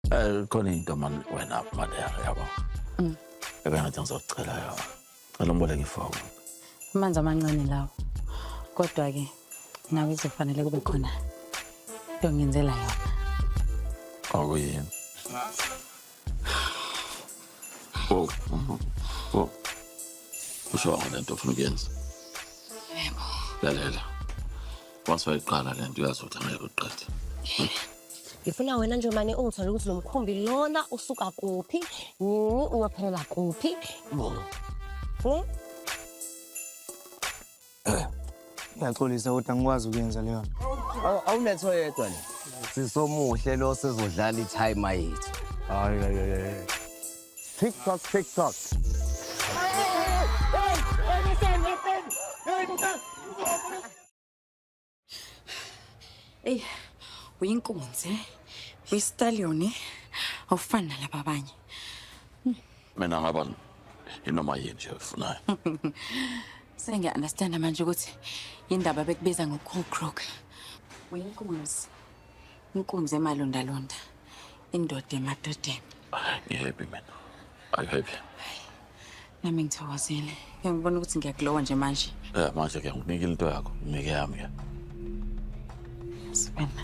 Khona into mani wena Madera yabo. Ebengathi ngizocela yona. Cela ngiboleke ifoni. Amanzi amancane lawo. Kodwa-ke nawe kuzofanele kube khona into ongenzela yona. Okuyini? Oh. Oh. Usho lento ofuna ukuyenza. Yebo. Lalela. Once wayiqala lento uyazi ukuthi angeke uqede. Ngifuna wena nje mane ungithole ukuthi lo mkhumbi lona usuka kuphi, nini uyophelela kuphi, nini. Ne? Ngiyaxolisa kodwa angikwazi ukuyenza leyo nto. Awunetho yedwa le. Sisomuhle lo sizodlala i-timer yethu. Hayi hayi hayi. Tick tock tick tock. Eyi, uyinkunzi, eh? Uyistallion, eh? Awufani nalaba abanye. Mina ngaba inoma yini nje oyifunayo. Sengiya-understanda manje ukuthi yindaba bekubiza ngo-cool crook. Uyinkunzi. Inkunzi emalondalonda. Indoda emadodeni. Ngi-happy mina. Are you happy? Nami ngithokozile. Ngiyabona ukuthi ngiyaglowa nje manje. Eh manje ke ngikunika into yakho, nginike yami ke. Yes, wena.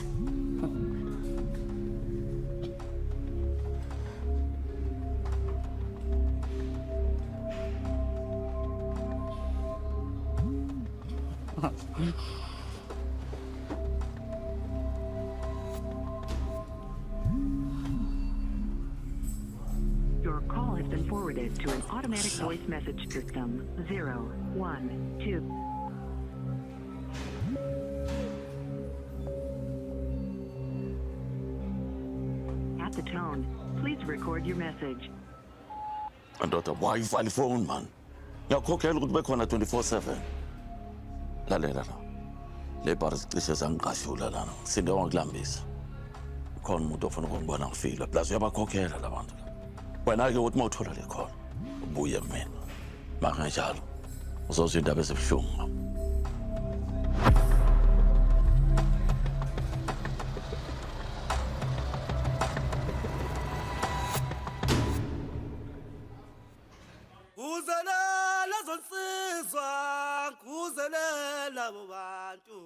Your call has been forwarded to an automatic voice message system. 0, 1, 2. At the tone, please record your message. Ndoda, why you file phone man? Ngiyakhokhela ukuthi bekhona 24/7. Lalela la. Le bar zicishe zangiqashula lana. Sinde wangikulambisa. Ukhona umuntu ofuna ukungibona ngifile. Plus uyabakhokhela la bantu la. Wena ke uthi mawuthola le khona ubuye kumina. Makanjalo. Uzozwa indaba ezibuhlungu. Kuzelela zonsizwa, kuzelela bo bantu.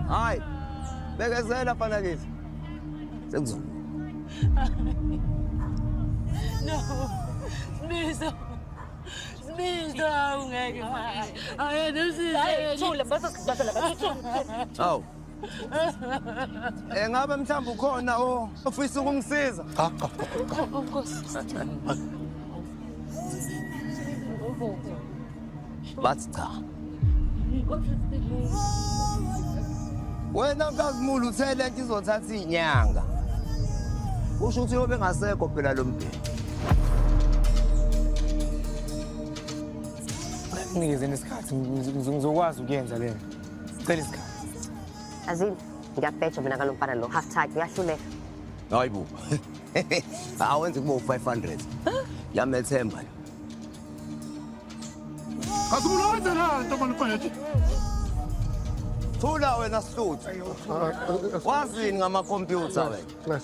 Hayi. Bekezela mfana kithi. Sekuzona. No. Simiso. Simiso awungeke. Hayi nosisi. Hayi, thula, bazosibazela bathi. Hawu. Ngabe mhlawumbe ukhona o ofisa ukungisiza? Cha cha. Bathi cha. Wena Nkazimulo uthe lento izothatha inyanga. Usho ukuthi uyobe engasekho phela lo mbhemu. Nginikezeni isikhathi ngizokwazi ukuyenza le nto. Sicela isikhathi. Azini, ngiyabheja mina ngalo mfana lo half tight uyahluleka. Hayi bo. Awenze kube u500. Yamethemba lo. Nkazimulo wenze lento mani mfethu. Thula wena sihluthu. Wazini ngamakhompyutha wena?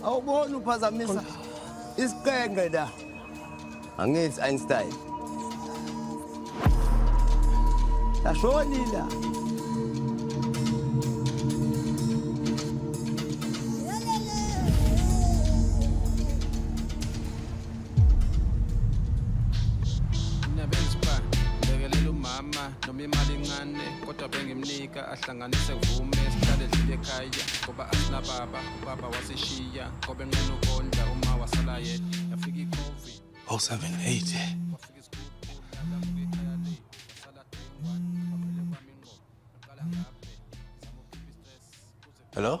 Awuboni uphazamisa isiqenqe la. Angithi Einstein. Lashonila. Nabezipha lekelela umama noma imali incane kodwa bengimnika ahlanganise kuvume sihlale dlule ekhaya ngoba asinababa ubaba wasishiya ngoba enqena ukondla uma wasala yedwa yafika i-covid. 078. Hello?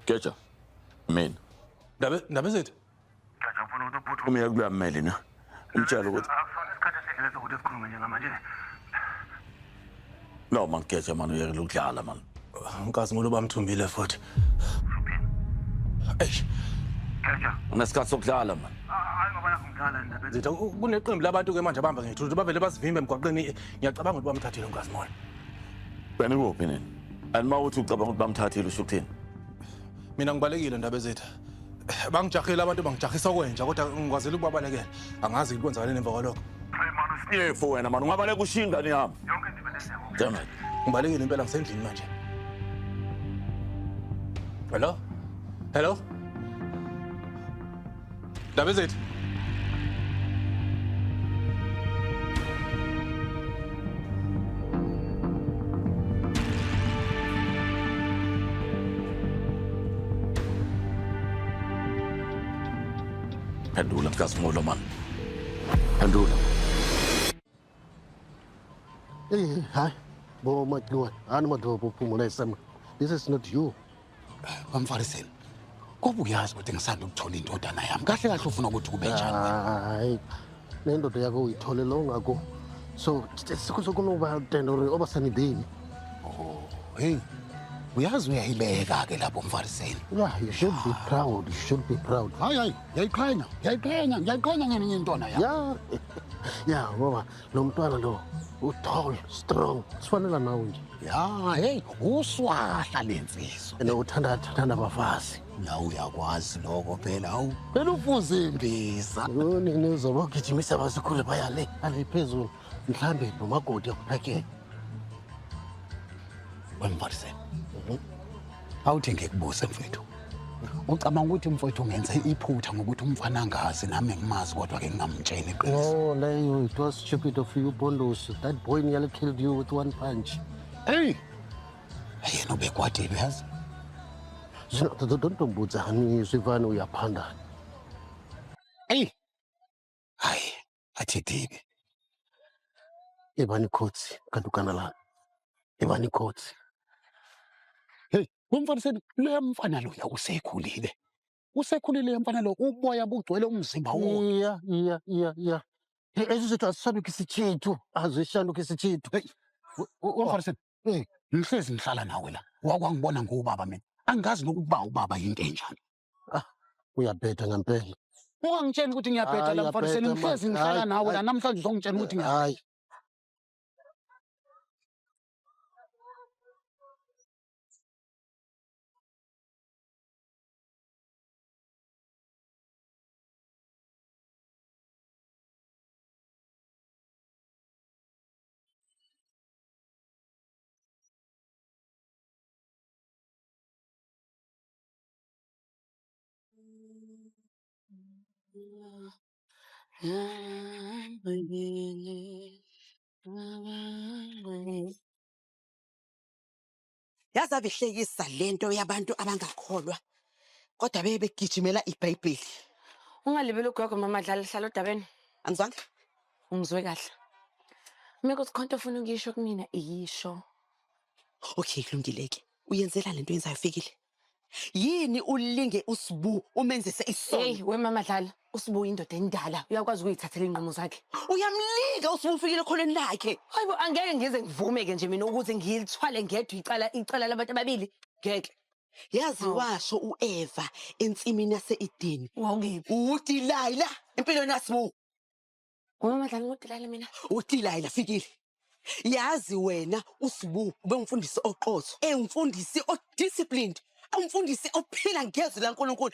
Geja. Mina. Ndaba ndaba zethu. Uphuthume kuya mmeli na. Umtshela ukuthi No man, Geja man, uyekela ukudlala man. Nkazimulo bamthumbile futhi. Eish. Unesikhathi sokudlala man. Zitha kuneqembu labantu ke manje abahamba ngethuthu bavele basivimbe emgwaqeni, ngiyacabanga ukuthi bamthathile uNkazimulo. Wena ukuphi nini? Anima uthi ucabanga ukuthi bamthathile, usho ukuthini? Mina ngibalekile, ndaba zethu. Bangijahile abantu, bangijahisa kwenja, kodwa ngikwazile ukubabalekela. Angazi kwenzakaleni emva kwalokho. Yefo wena man, ungabaleka ushiya ingane yami. Damn it. Ngibalekile impela, ngisendlini manje. Hello? Hello? Ndaba zethu. Phendula Nkazimulo man. Phendula. Hey, hi. Bo Matluan. Ano madobo phumula isama. This is not you. Bamfariseni. Ngoba uyazi ukuthi ngisanda ukuthola indodana yami. Kahle kahle ufuna ukuthi kube njani wena? Hayi. Le ndoda yakho uyithole long ago. So, sikuzokunoba tendo uri obasani baby. Oh, hey. Uyazi uyayibeka ke lapho mfariseni. Yeah, you should be proud. You should be proud. Hayi hayi, ngiyayiqhenya, ngiyayiqhenya, ngiyayiqhenya ngelinye intwana yami. Yeah. Yeah, ngoba lo mntwana lo u-tall, strong. Sifanela nawe nje. Ya, hey, uswahla lensizwa. And uthanda thanda abafazi. Na uyakwazi lokho phela, awu. Phela ufuza imbiza. Nini uzobe ugijimisa abazukulu baya le, ale phezulu. Mhlambe nomakoti akuphekele. Wemfariseni. Awuthi ngikubuze mfethu. Ucabanga ukuthi mfethu ungenze iphutha ngokuthi umfana angazi nami ngimazi kodwa ke ngingamtsheli iqiniso? No, Leyo, it was stupid of you, Bondos. That boy nearly killed you with one punch. Hey! Yena ubekwatile uyazi. Zwino ḓo hani zwivani u ya phanḓa. Hey! Hayi, athi dibi. Ivani khotsi kadukana lana. Ivani khotsi. Hey, umfaniseni lo mfana loya usekhulile. Usekhulile mfana lo, uboya bugcwele umzimba wonke. Iya, iya, iya, iya. Hezwi zwithu azwi shandukisi tshithu, azwi shandukisi tshithu. Hey, umfaniseni. Hey, ngihlezi ngihlala nawe la. Wakwangibona ngubaba mina. Angazi nokuba ubaba into enjani. Ah, uyabheda ngempela. Ungangitsheli ukuthi ngiyabheda la mfaniseni, ngihlezi ngihlala nawe la namhlanje uzongitshela ukuthi ngiyabheda. Hayi. Yazi abihlekisa lento yabantu abangakholwa kodwa bebe begijimela iBhayibheli. Ungalibeli ugogo mama dlala, hlala odabeni. Angizwanga? Ungizwe kahle. Meko sikhonto ofuna ukuyisho kumina iyisho. Okay, kulungile ke. Uyenzela lento yenzayo fikile. Yini ulinge uSibu umenzise isono? Hey, we mama dlala, uSibu indoda endala, uyakwazi ukuyithathela inqumo zakhe. Uyamlinga uSibu ufikile ekholweni lakhe. Hayibo, angeke ngize ngivume ke nje mina ukuthi ngilithwale ngedwa icala labantu ababili. Ngeke. Yazi washo uEva ensimini yase-Edeni. Wawungiphi? uDelilah empilweni yaSibu. Mama dlala ngoDelilah mina. uDelilah fikile. Yazi wena uSibu ube umfundisi oqotho, ewumfundisi odisciplined. Umfundisi ophila ngezwi laNkulunkulu.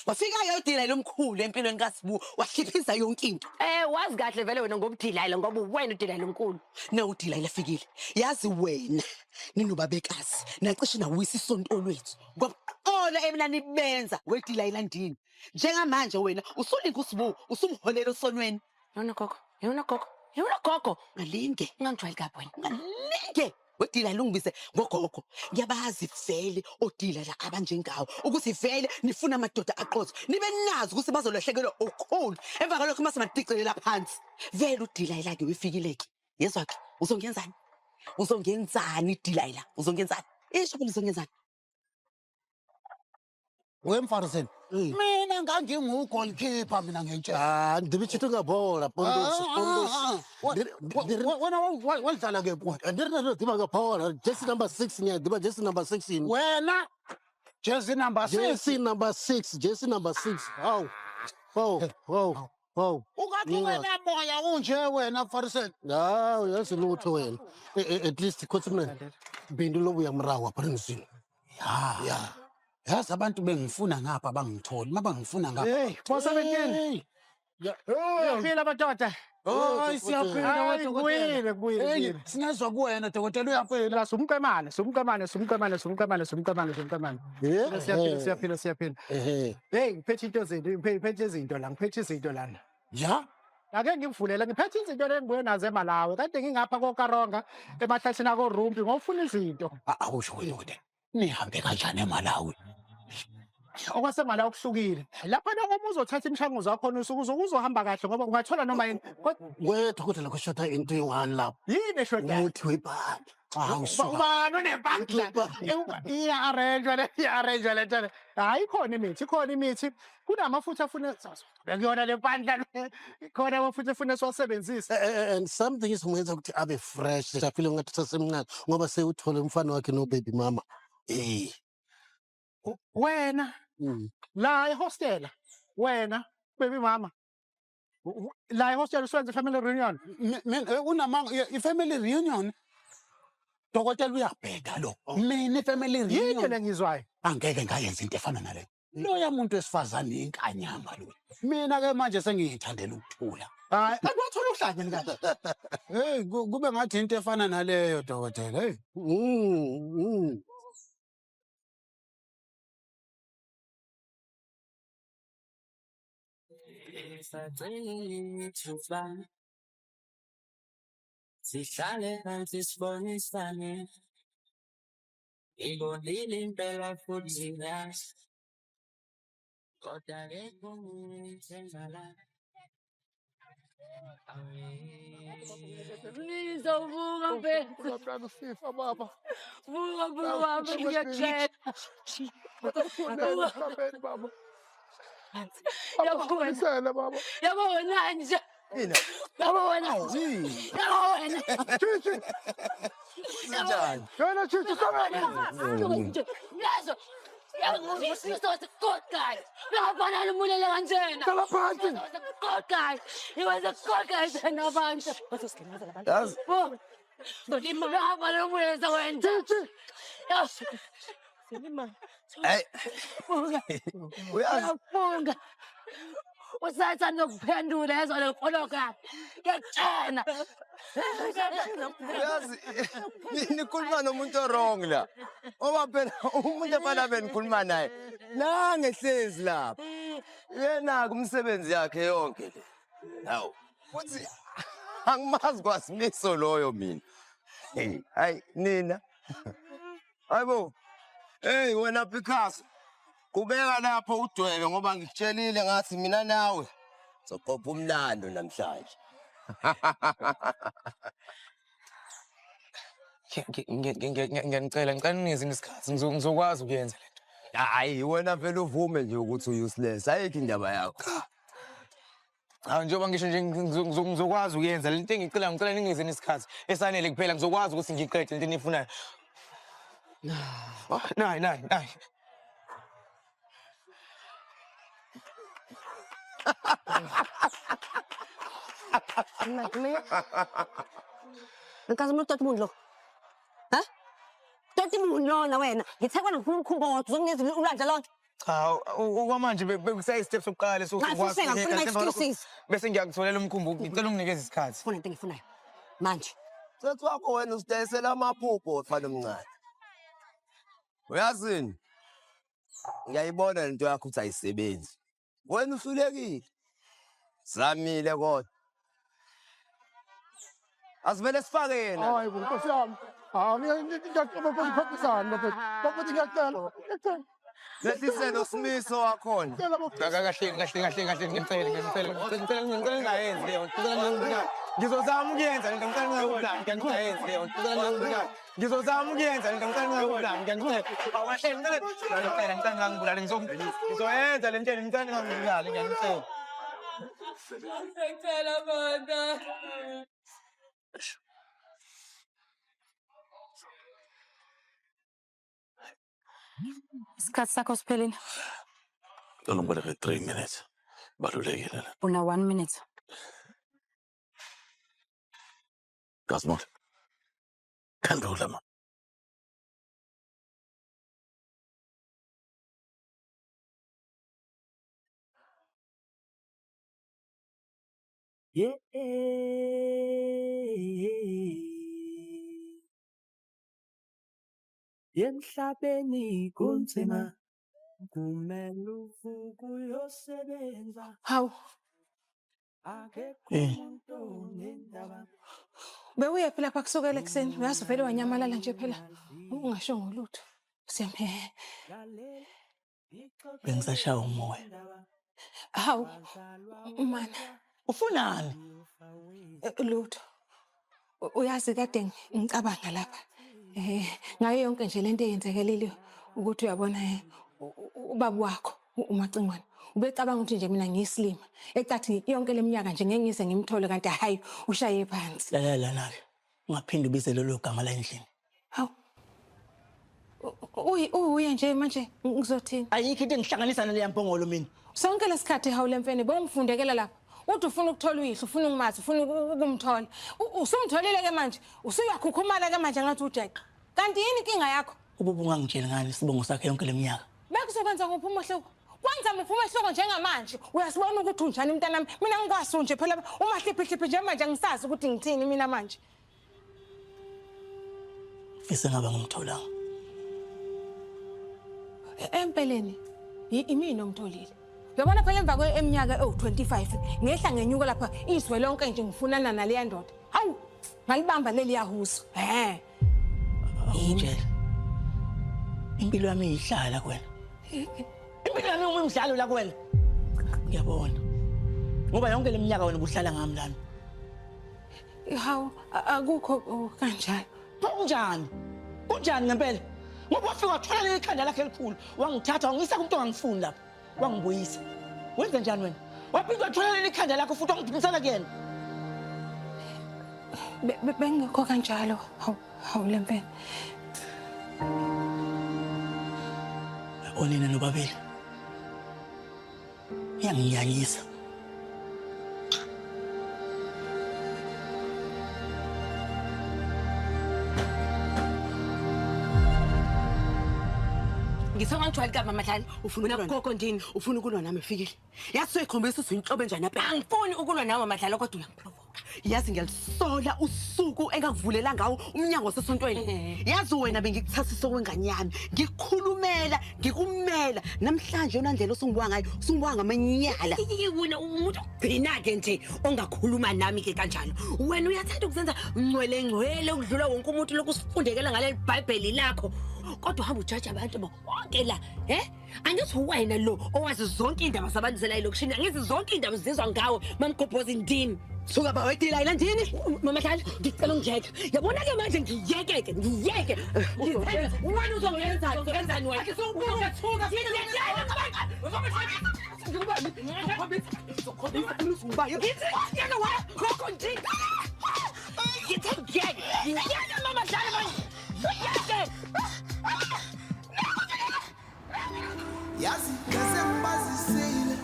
Wafika yodila lomkhulu empilweni kaSibu, wahliphiza yonke into. Wazi kahle vele wena ngobudila ngoba wena udila lomkhulu. Na udila lafikile. Yazi wena ninobabekazi nacishe nawisa isonto lwethu. Ngokuqola emina nibenza wedila ilandini. Njengamanje wena usulinga uSibu, usumholela osonweni. Yona gogo, yona gogo, yona gogo. Ngalinge. Ungangijwayeli kabi wena. Ngalinge. Wedila lungibise ngogogo. Ngiyabazi vele odila la abanjengawo ukuthi vele nifuna amadoda aqotho. Nibe nazi ukuthi bazolahlekelwa okukhulu. Emva kwalokho mase madicelela phansi. Vele udila la ke ufikile ke. Yezwa ke uzongenzani? Uzongenzani idila la? Uzongenzani? Isho phela uzongenzani? Wemfariseni. Mina ngangingu-goalkeeper mina ngentshela. Ah, ndibitshithe ngabhola Pondosi, Pondosi. Wena walidlala ke kuwe. Ndiri ḓivha nga bola, jersey number 6 ngiyaḓivha jersey number 6 ini. Wena jersey number 6. Jersey number 6, jersey number 6. Hawu. Hawu, hawu, hawu. Ungathi wena moya unje wena Fariseni. Hawu, yazi lutho wena. At least khothi mina bindu lobuya murahu apha ringizini. Ya. Ya. Yazi abantu bengifuna ngapha bangitholi, mabangifuna ngapha. Hey, 417. Uyaphila madoda. Hayi siyaphila Hayi, wena kubuyile, kubuyile, Hey, kubuyile. sinezwa kuwena dokotela uyaphila. Sumqemane, sumqemane, sumqemane, sumqemane, sumqemane, sumqemane. Siyaphila, siyaphila, siyaphila. Hey, ngiphethe into zinto, ngiphethe izinto la, ngiphethe izinto lana. Ya. Ake ngivulele, ngiphethe izinto le ngibuye nazo eMalawi. Kade ngingapha koKaronga, emahlathini akoRumbi, ngofuna izinto. Awusho wena dokotela. Nihambe kanjani eMalawi? OkwaseMalawi kuhlukile. Lapha na uma uzothatha imishanguzo yakhona usuke uzohamba kahle ngoba ungathola noma yini. We dokotela kushota into eyi-one lapho. Yini eshodayo? Umuthi webhadi. Ubani unebhadi? Iya-arrange le, iya-arrange le nto le. Hayi ikhona imithi, ikhona imithi. Kunamafutha afuna bekuyona le mpandla le. Ikhona amafutha afuna siwasebenzise. And something isimenza ukuthi abe fresh. Afile ngathi usasemncane ngoba sewuthole umfana wakhe no baby mama. Eh. Wena la ehostela, wena baby mama. La ehostela usenze family reunion. Mina unamanga i-family reunion. Dokotela uyabheka lo. Mina i-family reunion. Yini le ngizwayo? Angeke ngayenza into efana nale. Loya muntu wesifazane inkanyamba lo. Mina ke manje sengiyithandela ukuthula. Hayi, akwathola uhlanye likahle. Hey, kube ngathi into efana naleyo dokotela. Hey. Sihlale phansi sibonisane, ngibonile impela futhi ngazi, kodwa ke kungithemba la. Ngizovuka mfethu. Sifa baba. Vuka vuka baba ngiyakutshela. Baba. Yabo wena. Baba. Yabo wena nje. Yabo wena. Yabo wena. Chichi. Njani? Wena Chichi Yazo. Good guy. Bengafana nomulela kanjena. Hlala phansi. Good guy. He was a good guy nabantu. Yazi. Bengafana nomulela wena. Chichi. Hey. Uyazi. Uyafunga. Usatha nokuphendula ezwa lokoloka. Ngiyakutshela. Uyazi nikhuluma nomuntu wrong la. Ngoba phela umuntu efana benikhuluma naye la ngehlezi lapha. Yena kumsebenzi yakhe yonke le. Hawu. Futhi angimazi kwasimiso loyo mina. Hey, hayi nina. Hayibo. Hey wena Picasso. Kubeka lapho udwebe ngoba ngikutshelile ngathi mina nawe soqopha umlando namhlanje. Ngiyanicela, ngicela ningize isikhathi ngizokwazi ukuyenza le nto. Hayi wena vele uvume nje ukuthi u-useless, ayikho indaba yakho. Cha njengoba ngisho nje ngizokwazi ukuyenza le nto engicela, ngicela ningize isikhathi esanele kuphela ngizokwazi ukuthi ngiqede le nto eniyifunayo. Nayi nayi nayi. Nkazi umuntu toti munhu lo. Ha? Toti munhu lona wena. Ngithe kwena ngifuna umkhumbi owodwa uzonginikeza ulwandle lonke. Cha, okwamanje bekusayi-step sokuqala Cha, fuseka, ngifuna ama-excuses. Bese ngiyakutholela umkhumbi, ngicela unginikeze isikhathi. Funa into engifunayo. Manje. Mthetho wakho wena usidayisela amaphupho mfana omncane. Uyazini? Ngiyayibona lento yakho ukuthi ayisebenzi. Wena uhlulekile. Zamile kodwa. Asivele sifake yena. Hayi bo, Nkosi yami. Hawu, ngiyacela bafethu, bafethu. Bafethu ngiyacela. Ngiyacela. Lehlise lo simiso wakhona. Ngicela bafethu. Kahle kahle kahle kahle ngicela ngicela ngicela ngicela ngingayenzi leyo ngicela ngingayenzi. Ngizozama ukuyenza lento ngicela ngingakubulali ngingayenzi leyo ngicela ngingakubulali. Ngizozama ukuyenza lento ngicela ngingakubulali ngiyacela. Awukahle ngicela ngicela ngicela ngingakubulali ngizoyenza lento ngicela ngingakubulali ngiyacela. Ngicela baba. Isikhathi sakho siphelile. Ngicela ungiboleke 3 minutes. Balulekile la. Una 1 minute. Gazmol. Khandula ma. Yeah. Emhlabeni kunzima kumele uvuke uyosebenza. Hawu, Akekho Eh. umuntu onendaba. bewuye phela lapha kusukela ekuseni. Uyazi vele wanyamalala nje phela. Ungasho ngolutho. Siyamhe. Bengisashaya umoya. Hawu, mana. Ufunani? Lutho. Uyazi kade ngicabanga lapha. Ngayo yonke nje lento eyenzekelile ukuthi uyabona ubaba wakho uMacingwane ubecabanga ukuthi nje mina ngiyisilima. Ecathi yonke leminyaka nje ngeke ngize ngimthole kanti hayi ushaye phansi. Lalela lana-ke. Ungaphinde ubize lelo gama la endlini. Hawu. Uye nje manje ngizothini? Ayikho into engihlanganisa naleya mpongolo mina. Sonke lesikhathi hawu lemfene bongifundekela lapha. Uthi ufuna ukuthola uyihlo, ufuna ukumazi, ufuna ukumthola. Usumtholile ke manje, usuyakhukhumala ke manje ngathi ujeqe. Kanti yini inkinga yakho? Ubaba ungangitsheli ngani isibongo sakhe yonke leminyaka? Bekuzokwenza nguphi umehluko? Kwenza muphi umehluko njengamanje? Uyasibona ukuthi unjani mntanami? Mina ngikwazi nje phela uma hliphi nje manje angisazi ukuthi ngithini mina manje. Fise ngaba ngimtholanga. Empeleni imina omtholile. Uyabona phela emva kweminyaka ewu-25 ngehla ngenyuka lapha izwe lonke nje ngifunana naleya ndoda. Hawu, ngalibamba leli yahuso. Awungitshela. Impilo yami iyihlala kuwena. Impilo yami umdlalo la kuwena. Ngiyabona. Ngoba yonke leminyaka wena ubuhlala ngami lana. Hawu, akukho kanjalo. Kunjani? Kunjani ngempela? Ngoba wafika wathola leli khanda lakhe elikhulu, wangithatha wangiyisa kumuntu ongangifuni lapha. Wangibuyisa. Wenze njani wena? Waphinde wathola leli khanda lakho futhi wangiphimisela kuyena. Bengekho kanjalo. Hawu lempela. Onina nobabili. Iyanginyanyisa. Ngisengangijwayeli kama Madlala. Ufuna Mina gogo ndini. Ufuna ukulwa nami Fikile. Yazi soyikhombisa ukuthi uyinhlobo enjani apha. Angifuni ukulwa nawe Madlala kodwa uyangiprovoka. Yazi ngiyalisola usuku engakuvulela ngawo umnyango wasesontweni. Yazi wena bengikuthathisa okwengane yami, ngikukhulumela, ngikumela. Namhlanje yona ndlela osungibuka ngayo, usungibuka ngamanyala. Wena umuntu ogcina-ke nje ongakhuluma nami-ke kanjalo. Wena uyathanda ukuzenza ngcwele ngcwele ukudlula wonke umuntu lokhu usifundekela ngaleli Bhayibheli lakho. Kodwa uhamba ujaja abantu bonke la, Angithi wena lo owazi zonke iy'ndaba zabantu zela elokishini, angithi zonke iy'ndaba zizwa ngawe, Mamgobhozi ndini. Suka ba wetila ila ndini. Mama Dlala, ngicela ungiyeke. Yabona-ke manje ngiyeke-ke, ngiyeke. Wena uzongenzani? Uzongenzani wena? Ngithe ngiyeke. Ngiyeke Mama Dlala manje. Ngiyeke. Yazi ngase ngibazisile.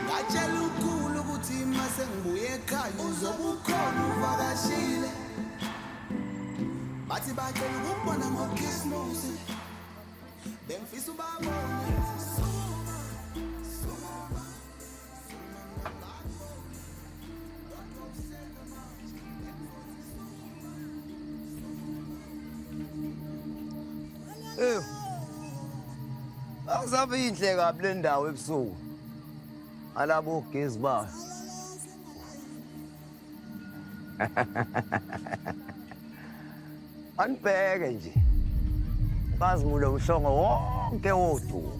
Ngatshela ukhulu ukuthi mase ngibuye ekhaya uzobe ukhona uvakashile. Bathi Bathi bacela ukubona ngoKhisimusi. Bengifisa ubabone. Sukuma, sukuma. Eh. Akusabe inhle kabi le ndawo ebusuku. Alabo gezi ba. Anibheke nje. Bazimule umhlongo wonke wodumo.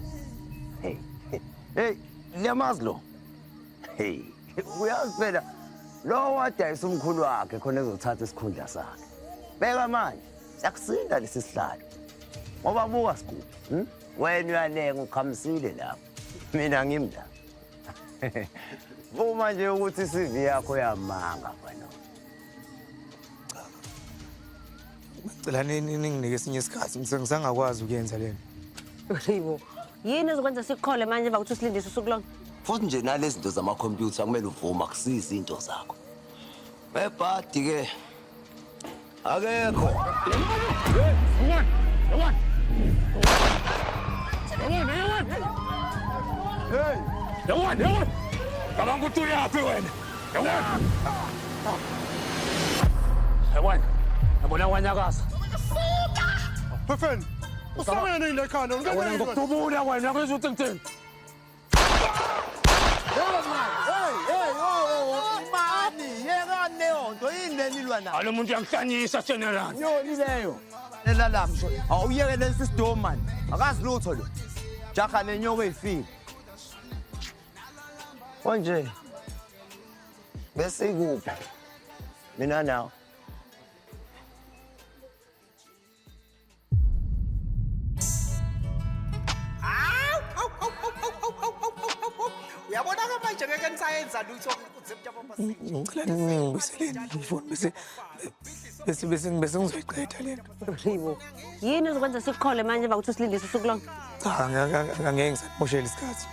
Hey. Hey, liyamazi lo. Hey, uyazi phela lo wadayisa umkhulu wakhe khona ezothatha isikhundla sakhe. Beka manje, siyakusinda lesi sihlalo. Ngoba buka sigubhu, Wena uyalenga ukhamisile lapho. Mina ngimi la. Vuma nje ukuthi i-CV yakho yamanga mfana. Ngicela ninginike esinye isikhathi ngisangakwazi ukuyenza lento. Yebo. Yini ezokwenza sikukhole manje emva kokuthi usilindise usuku lonke? Futhi nje nalezi zinto zamakhompyutha kumele uvume akusizi into zakho. Bebhadi ke akekho. Hey! Yawani, yawani! Cabanga ukuthi uyaphi wena? Yawani! Yawani, yabona wanyakaza. Phefeni, usangene yini ekhanda? Wena ngokudubula wena kuyizwa ukuthi ngithini. Mani, yekani leyo nto, yini le nilwa nayo? Alo muntu uyangihlanyisa General. Nyoni leyo. Lela lami. Awuyeke lesi sidomu mani. Akazi lutho lo. Jaha nenyoka eyifile. Konje bese ikuphi? Mina nawe. Uyabona-ke manje ngeke nisayenza lutho. Ngicela ningibuyiseleni ifoni bese bese bese bese ngizoyiqeda lento. Yebo. Yini ezokwenza sikukhole manje emva kokuthi usilindise usuku lonke? Cha, angeke ngisamoshela isikhathi.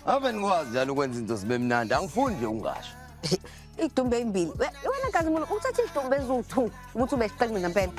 Ave nikwazi njalo ukwenza into zibe mnandi, angifuni nje ungasho. Idumbe ezimbili. Wena Nkazimulo uthatha idumbe eziwu-2 ukuthi ube siqenqe ngempela.